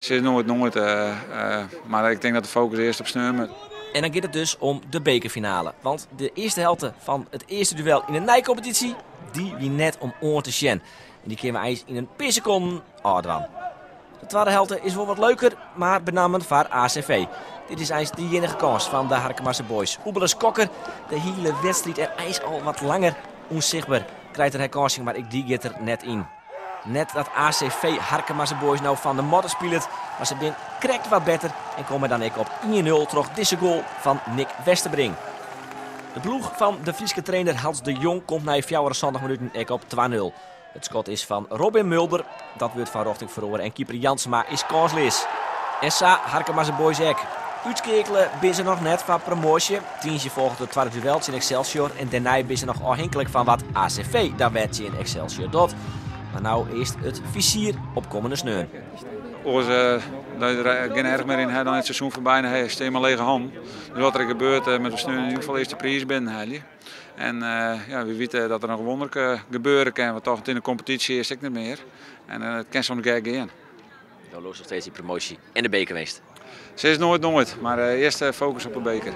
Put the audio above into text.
Sis noait noait, mar ik tink dat de fokus earst op sneon moat. En dan giet it dus om de bekerfinale. Want de earste helte fan it earste duel yn de neikompetysje, dy wie net om oan te sjen. En dy kinne we eins yn in pear sekonden ôfdwaan. De twadde helte is wol wat leuker, mar benammen foar ACV. Dit is eins de iennige kâns fan de Harkemase Boys. Oebele Skokker, de hiele wedstriid en eins al wat langer ûnsichtber, krijt in herkânsing, mar ek dy giet der net yn. Net dat ACV Harkemase Boys no fan de matte spilet, mar se binne krekt wat better en komme dan ek op 1-0 troch dizze goal fan Nick Westerbrink. De ploech fan de Fryske trainer Hans de Jong komt nei 74 minuten ek op 2-0. It skot is fan Robin Mulder, dat wurdt fan rjochting feroare en keeper Jansema is kânsleas. En sa Harkemase Boys ek. Útskeakele binne se noch net foar promoasje. Tiisdei folget it twadde duel tsjin Excelsior en dêrnei binne se noch ôfhinklik fan wat ACV dan wer tsjin Excelsior docht. Mar no earst it fizier op kommende sneon. Oars dat der gjin erch mear yn ha, dan is it seizoen foarby en dan stean je mei lege hannen. Dus wat der gebeurt, moatte we sneon yn ieder gefal earst de priis binnenhelje. En ja, wie witte dat der noch in wûnderke gebeure kin, want toch yn de kompetysje is ek net mear. En it kin soms gek gean. Do leaust noch steeds yn promoasje en de bekerwinst? Sis noait noait, mar earst fokus op de beker.